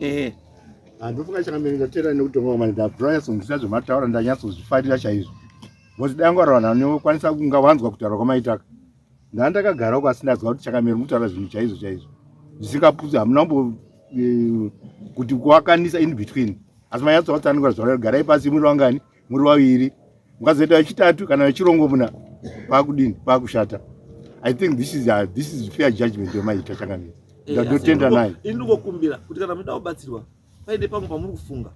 Eh. Handofunga changamire ndotenda nekutonga kwamani ndabvunzisa zvamataura ndanyatsozvifarira chaizvo. Because dai ngwara vanhu vanokwanisa kunga wanzwa kutaura kwamaitaka. Ndanga ndakagara uko asi ndazwa kuti chakamira mutaura zvinhu chaizvo chaizvo zvisingaputsi hamuna kumbo eh, kuti kuwakanisa in between asi manyatso watsanangura zvaura garai pasi muri wangani muri waviri mukazoita vechitatu kana vechirongomuna pakudini pakushata i think this is, a, this is fair judgment yemaita changamira Eh, ndandotenda nayo ini ndingokumbira kuti kana muchida kubatsirwa paine pamwe pamuri kufunga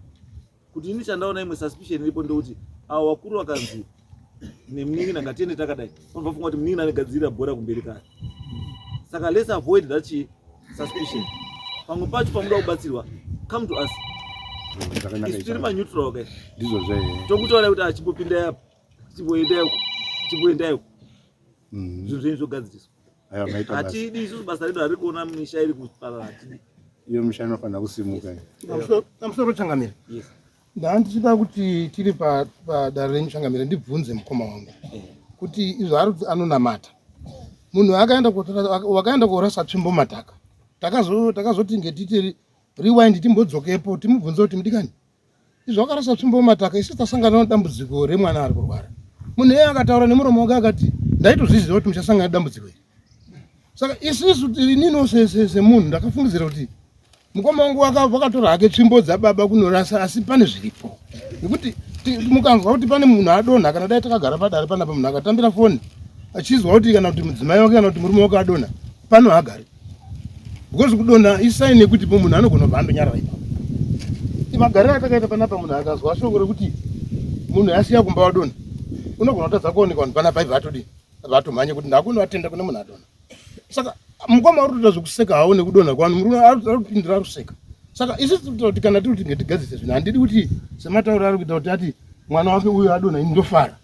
kuti ini chandaona imwe suspicion iripo ndekuti avo vakuru vakanzi nemunin'ina ngatiende takadai vanobva funga kuti munin'ina anegadzirira bhora kumberi kare saka let's avoid that chi suspicion pamwe pacho pamuda kubatsirwa come to us isu tiri maneutral kai ndizvo zve tokutaura kuti achimbopindai apo chimboendai uko chimboendai uko zvinhu zvenyu zvogadziriswa Aiwa maita basa. Hatidi isusu basa redu hariri kuona misha iri kuparara hatidi. Iyo misha inofanira kusimuka. Pamusoro changamire. Yes. Ndandichida kuti tiri padare renyu changamire ndibvunze mukoma wangu kuti izvo ari kuti anonamata. Munhu akaenda kotora wakaenda korasa tsvimbo madhaka. Takazo takazoti ngetiti rewind timbodzokepo timubvunze kuti mudikani Izvo wakarasa tsvimbo mumataka isu tasangana nedambudziko remwana ari kurwara. Munhu iye akataura nemuromo wake akati ndaitozviziva kuti muchasangana nedambudziko iri. Saka isusu inini semunhu ndakafungidzira kuti mukoma wangu wakatora hake tsvimbo dzababa kunorasa asi pane zviripo. Nekuti mukanzwa kuti pane munhu adonha kana dai takagara padare panapa munhu akatambira foni achizwa kuti kana kuti mudzimai wake kana kuti murume wake adonha pano haagari. Because kudonha isaini yekuti munhu anogona kubva andonyarara ipapo. Magariro atakaita panapa munhu akazwa shoko rekuti munhu asiya kumba wadonha unogona kutadza kuonekwa vanhu panapa ibva atodii vatomhanye kuti ndakunovatenda kune munhu adonha. Saka mukoma uri kutoita zvekuseka hawo nekudonha kwanu murume ari kupindira ari kuseka. Saka isu tiri kutaura kuti kana tiri kuti ngatigadzise zvinhu handidi kuti sematauro ari kuita kuti ati mwana wake uyo adonha ini ndofara.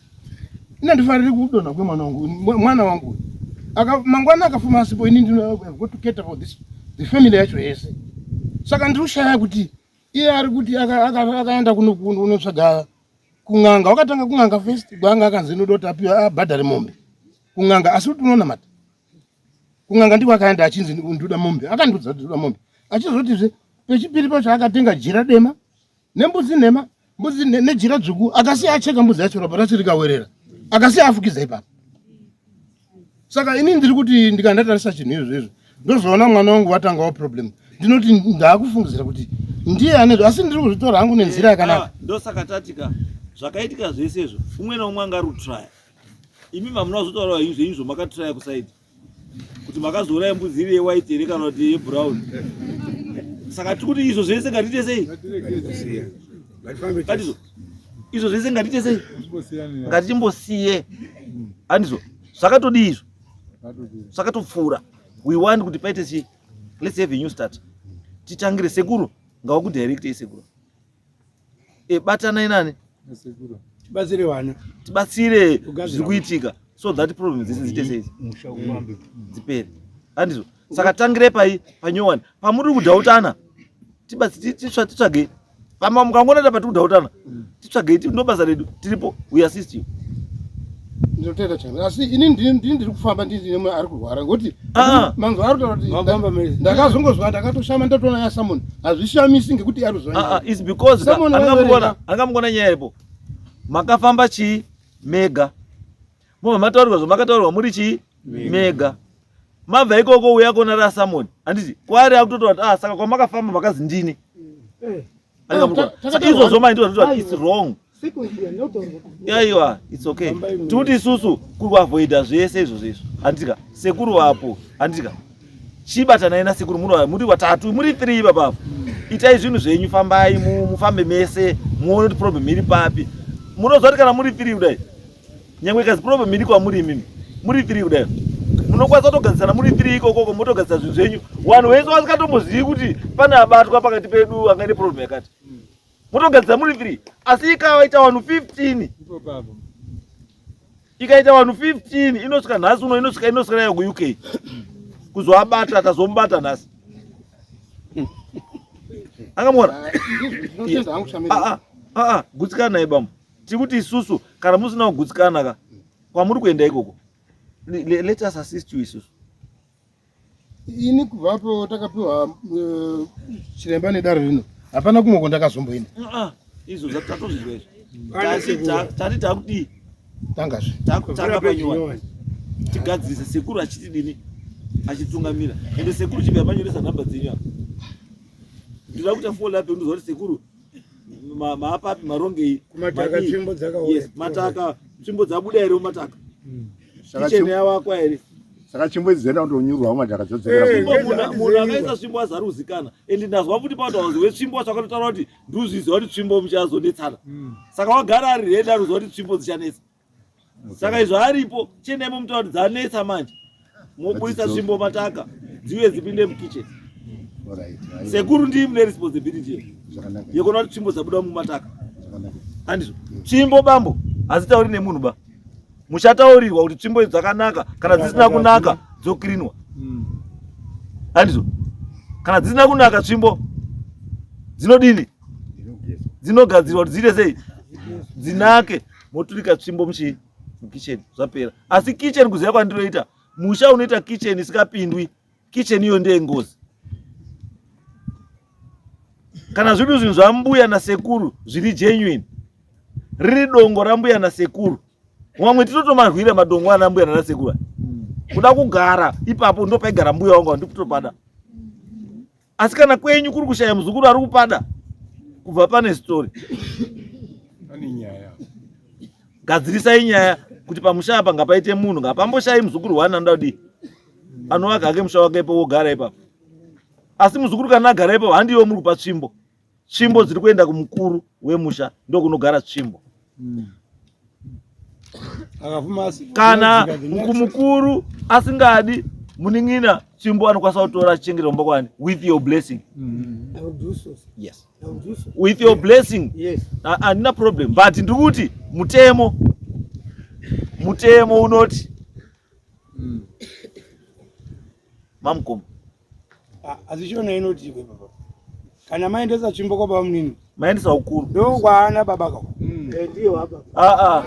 Ini handifariri kudonha kwemwana wangu, mwana wangu aka mangwana akafuma asipo ini ndino I've got to cater for this the family yacho yese. Saka ndiri kushaya kuti iye ari kuti akaenda kunotsvaga kun'anga, wakatanga kun'anga first gwanga akanzi inoda kuti apiwe abhadhare mombe kun'anga, asi kuti unonamata kun'anga ndiko akaenda achinzi ndoda mombe, akandiudza kuti ndoda mombe, achizotizve pechipiri pacho akatenga jira dema nembudzi nhema mbudzi nejira dzvuku akasiya acheka mbudzi yacho ropa racho rikawerera akasiya afukidza ipapo saka ini ndiri kuti ndikandatarisa chinhu izvo izvo ndozoona mwana wangu watangawo problem ndinoti ndaakufungidzira kuti ndiye ane asi ndiri kuzvitora hangu nenzira yakanaka ah, ndosaka tatika zvakaitika zvese izvo umwe naumwe anga ari kutraya imi mamuna kuzotaura henyu zvenyu zvomakatraya kusaidi kuti makazouraya mbudzi iri yewhite here kana kuti yebrown saka tiri kuti izvo zvese ngatiite sei andizvo izvo zvese ngatiite sei ngatichimbosiye andizvo zvakatodii izvo zvakatopfuura we want kuti paite chii let's have a new start titangire sekuru ngawakudirectei sekuru e, batanai nani tibatsire vana tibatsire zviri kuitika so that problem dzese dziite sei dzipere handizvo saka tangire pai panyowani pamuri kudhautana titsvage pama mukangoona ta patiri kudhautana titsvagei ndo basa redu tiripo we assist you ndinotenda chana asi ini ndini ndiri kufamba ndini nemwe ari kurwara ngokuti ah. manzwa ari kutaura kuti ndakazongozwa ndakatoshama ndatoona ya samon hazvishamisi ngekuti ari kuzwa ah, ah, is because angamugona nyaya ipo makafamba chii mega mobva mataurirwa zvamakataurirwa muri chii mega mabva ikoko uya kona rasamoni handiti kwaari akutotaura kuti ah saka kwamakafamba makazi ndini eh. Izvozvo mai ndizvo it's wrong aiwa it's okay tikuti isusu kuavoida zvese izvozvo izvo handitika sekuru vapo handitika chibatanai nasekuru muri muri vatatu muri three ipapapo itai zvinhu zvenyu fambai mufambe mese muone kuti problem iri papi munoziva kuti kana muri three kudai nyangwe ikazi problem iri kwamuri imimi muri three kudai munokwanisa kutogadzisana muri three ikokoko motogadzisa zvinhu zvenyu vanhu vese vasingatombozivi kuti pane abatwa pakati pedu angaine problem yakati motogadzisa muri three asi ikaita vanhu 15 ikaita vanhu 15 inosvika nhasi uno inosvika inosvika nayo kuuk kuzoabata tazomubata nhasi Angamuona? Ah, ah, ah, gutsikana naye bambo. Tiri kuti isusu kana musina kugutsikana ka kwamuri kuenda ikoko. Let us assist you isusu. Ini kubvapo takapiwa eh, chiremba nedare rino hapana kumwe kwandakazomboenda. Ah, izvo zvatatozvizwa izvo. Tati takudii? Tangazve. Takutanga panyuwani. Tigadzirise sekuru achitidini achitungamira. Ende sekuru chibva manyoresa nhamba dzenyu apa. Ndinoda kuita follow up ndozwa kuti sekuru maapapi marongei. Kumataka tsvimbo dzakauya. Yes, mataka tsvimbo dzabuda here mumataka? Kitchen yavakwa here? Saka tsvimbo idzi dzoenda kundonyurwa mumataka dzodzokera. Eh, munhu akaisa tsvimbo azari kuzikana. And ndazwa futi pataura wetsvimbo wacho akatotaura kuti nduzviziva kuti tsvimbo muchazonetsana. Saka wagara ari ready arikuziva kuti tsvimbo dzichanetsa. Saka izvo aripo chiendai mumutaura kuti dzanetsa manje. Moburitsa tsvimbo mataka dziuye dzipinde mukitchen. Sekuru ndii mune responsibility iyo yekuona kuti tsvimbo dzabuda mumataka. Handizvo. Tsvimbo bambo hadzitauri nemunhu ba. Muchataurirwa kuti tsvimbo idzi dzakanaka kana dzisina kunaka dzokirinwa. Handizvo. Kana dzisina kunaka tsvimbo dzinodini? Dzinogadzirwa kuti dziite sei? Dzinake. Moturika tsvimbo muchii? Mukitchen zvapera. Asi kitchen kuziva kwandinoita musha unoita kitchen isikapindwi kitchen iyo ndeye ngozi. Kana zviri zvinhu zvambuya nasekuru zviri genuine, riri dongo rambuya nasekuru, wamwe tinotomarwira madongo ana mbuya nanasekuru kuda kugara ipapo ndopaigara mbuya wangu andikutopada. Asi kana kwenyu kuri kushaya muzukuru ari kupada kubva pane story, pane nyaya. Gadzirisai nyaya kuti pamusha apa ngapaite munhu, ngapamboshayi muzukuru wani anoda kudii, anovaka hake musha wake ipo wogara ipapo. Asi muzukuru kana agara ipapo handiyo muri kupa tsvimbo. Tsvimbo dziri kuenda kumukuru wemusha ndokunogara tsvimbo. Kana mukuru asingadi munin'ina tsvimbo anokwanisa kutora achichengeta kumba kwani with your blessing. Yes. With your blessing. Yes. Handina problem but ndiri kuti mutemo unoti mamukoma. Asi shona inoti iwe baba, kana maendesa tsvimbo kwa baba munini, maendesa ukuru ndo kwaana baba kako. Ndiyo hapa. Ah, ah.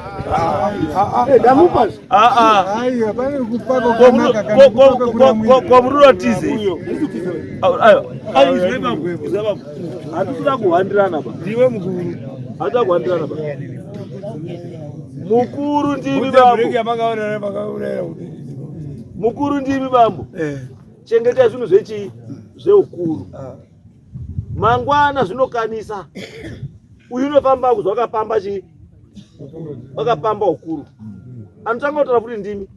Ah, ah. Ndamupa. Ah, ah. Aiwa, pane kupa kwakanaka kana kupa kwekuramwira. Kwamururatize. Aiwa, aiwa, izwai baba, izwai baba. Hatikuda kuhandirana ba. Ndiwe mukuru. Hatikuda kuhandirana ba. Mukuru ndimi bambo. Mukuru ndimi bambo. Chengetai zvinhu zvechii? Zveukuru. Mangwana zvinokanisa. Uyu unofamba kuzwa wakapamba chii? Wakapamba ukuru. Anotanga kutaura futi ndimi.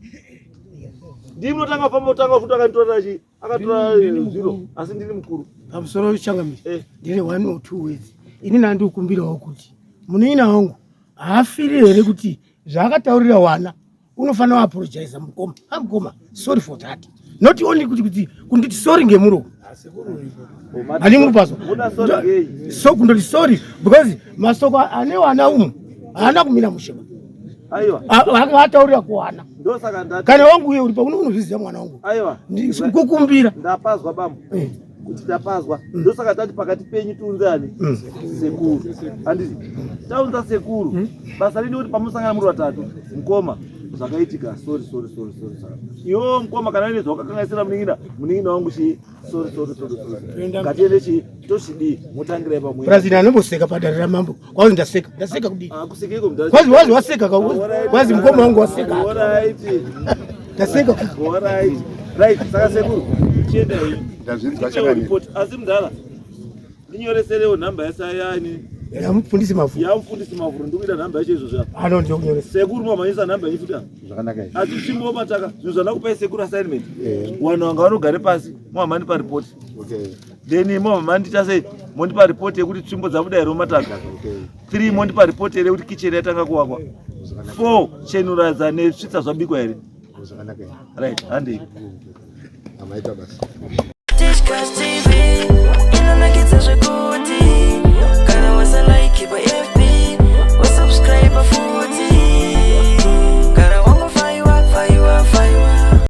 Ndimi unotanga kufamba kutanga futi akanditorera chii? Akatora zviro asi ndini mukuru. Pamusoro changamire. Ndine 1 or 2 words. Ini ndandikukumbirawo kuti munin'ina wangu haafiri here kuti zvaakataurira wana unofanira kuapologize mukoma. Ah, mukoma, sorry for that. Not only kuti kuti kunditi sorry ngemuromo. Ani muri pazo. So kundoti sorry because masoko ane wana umu haana kumira mushe. Aiwa. Ataurira kuwana. Ndosaka ndati. Kana wangu uye uripo unozviziva mwana wangu. Aiwa. Ndikukumbira. Ndapazwa bambo. Kuti tapazwa. Ndosaka tati pakati penyu tiunze ani? Sekuru. Handiti? Taunza sekuru. Basa rino kuti pamusangana muri vatatu. Mukoma zvakaitika. Sorry, sorry, sorry, sorry, sorry. Iwo mukoma kana ine zvawakakanganisira munin'ina, munin'ina wangu chi sorry, sorry, sorry, sorry. Ngatiende chi tochidii motangira ipapo. President anomboseka padare ramambo. Kwazi ndaseka. Ndaseka kudii? Ah, kusekeko mudhara. Kwazi wazi waseka ka. Kwazi mukoma wangu waseka. Alright. Ndaseka. Alright. Right, saka sekuru chienda iyi. Ndazvinzwa chakanaka. Report asi mudhara ndinyoreserewo nhamba yasayani. Yamufundisi Mavhuru. Yamufundisi Mavhuru ndikuita nhamba yacho izvozvo apa. Ano ndinokunyoresa. Sekuru mamhanyisa nhamba yenyu futi apa. Zvakanaka izvi. Asi tsvimbo mataka zvinhu zvandakupai sekuru assignment. Vanhu vanga vanogare pasi momhamani report. Okay. Then momhamani ndiita sei mondipa report yekuti tsvimbo dzabuda here mumataka. Okay. 3 mondipa report here kuti kitchen yatanga kuvakwa. 4 chenuradza nesvitsa zvabikwa here. Zvakanaka izvi. Right, handei. Amaita basa. Discuss TV.